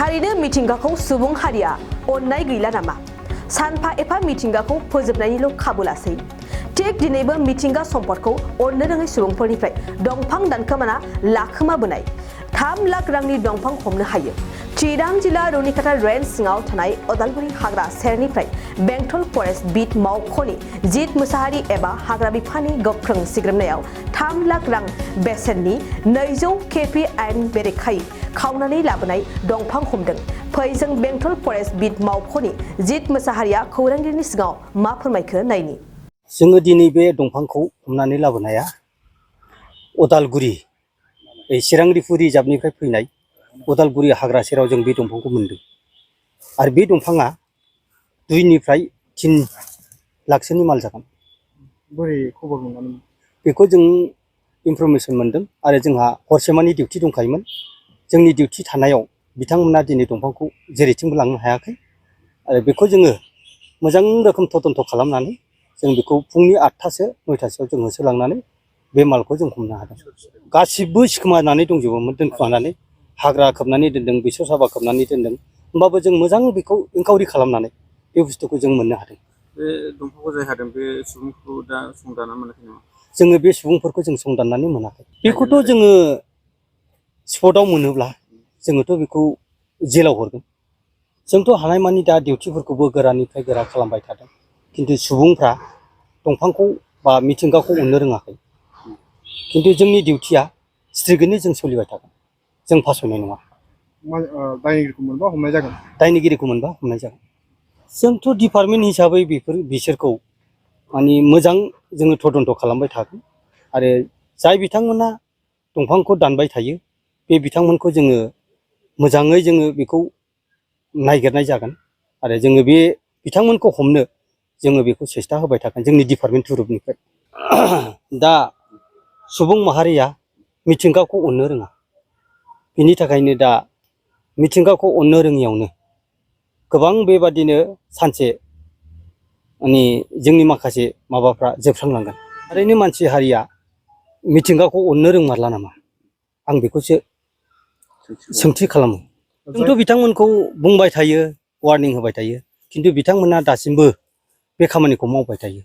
थारैनो मिथिंगाखौ सुबुं हारिया अननाय गैला नामा? सानफा एफा मिथिंगाखौ फोजोबनायनिल' खाबु लासै। थिग दिनैबो मिथिंगा सम्पदखौ अननो रोङै सुबुंफोरनिफ्राय दंफां दानखोमाना लाखोमाबोनाय 3 लाख रांनि दंफां हमनो हायो। चिरां जिल्ला रुनिकाटा रेन्ज सिङाव थानाय अदालगुरि हाग्रा सेरनिफ्राय बेंटल फरेस्ट बिट मावख'नि जित मुसाहारि एबा हाग्रा बिफाननि गोख्रों सिग्रोमनायाव 3 लाख रां बेसेननि 200 केपि आयेन बेरेखायै खावनानै लाबोनाय दंफां हमदों। फै जों बेंटल फरेस्ट बिट मावख'नि जित मुसाहारिया खौरांगिरिनि सिगाङाव मा फोरमायखो नायनि। जोङो दिनै बे दंफांखौ हमनानै लाबोनाया अदालगुरि चिरां रिफु रिजार्भनिफ्राय फैनाय अदालगुरि हाग्रा सेराव जों बे दंफांखौ मोनदों। आरो बे दंफाङा 2 निफ्राय 3 लाखसोनि माल जागोन। बोरै खबर मोननानै बेखौ जों इनफरमेसन मोनदों आरो जोंहा हरसेमानि डिउटि दंखायोमोन। जोंनि डिउटि थानायाव बिथांमोना दिनै दंफांखौ जेरैथिंबो लांनो हायाखै आरो बेखौ जोङो मोजां रोखोम तदन्त खालामनानै जों बेखौ फुंनि 8टासो 9टासोआव जों होसोलांनानै बे मालखौ जों हमनो हादों। गासिबो सिखोमानानै दंजोबोमोन, दोनखुमानानै हाग्रा खोबनानै दोनदों, बेसर साबा खोबनानै दोनदों। होमबाबो जों मोजां बेखौ इनकाउरि खालामनानै बे बुस्थुखौ जों मोननो हादों। बे दंफांखौ जाय हादों बे सुबुंखौ दा संदानना मोनाखै नामा? जोङो बे सुबुंफोरखौ जों संदाननानै मोनाखै। बेखौथ' जोङो स्पटआव मोनोब्ला जोङोथ' बेखौ जेलाव हरगोन। जोंथ' हानायमानि दा डिउटिफोरखौबो गोरानिफ्राय गोरा खालामबाय थादों। खिन्थु सुबुंफ्रा दंफांखौ बा मिथिंगाखौ अननो रोङाखै। खिन्थु जोंनि डिउटिया स्ट्रिक्टलि जों सोलिबाय थागोन। जों फासयनाय नङा। दायनिगिरिखौ मोनबा हमनाय जागोन। दायनिगिरिखौ मोनबा हमनाय जागोन। जोंथ' डिपार्टमेन्ट हिसाबै बिसोरखौ माने मोजां जोङो तदन्त खालामबाय थागोन आरो जाय बिथांमोना दंफांखौ दानबाय थायो बे बिथांमोनखौ जोङो मोजाङै जोङो बेखौ नायगिरनाय जागोन आरो जोङो बे बिथांमोनखौ हमनो जोङो बेखौ सेस्था होबाय थागोन जोंनि डिपार्टमेन्ट थुरुबनिफ्राय। दा सुबुं माहारिया मिथिंगाखौ अननो रोङा। बिनि थाखायनो दा मिथिंगाखौ अननो रोङियावनो गोबां बेबादिनो सानसे माने जोंनि माखासे माबाफ्रा जोबस्रांलांगोन। थारैनो मानसि हारिया मिथिंगाखौ अननो रोंमारला नामा? आं बेखौसो सोंथि खालामो। जोंथ' बिथांमोनखौ बुंबाय थायो, वार्निं होबाय थायो, खिन्थु बिथांमोना दासिमबो बे खामानिखौ मावबाय थायो।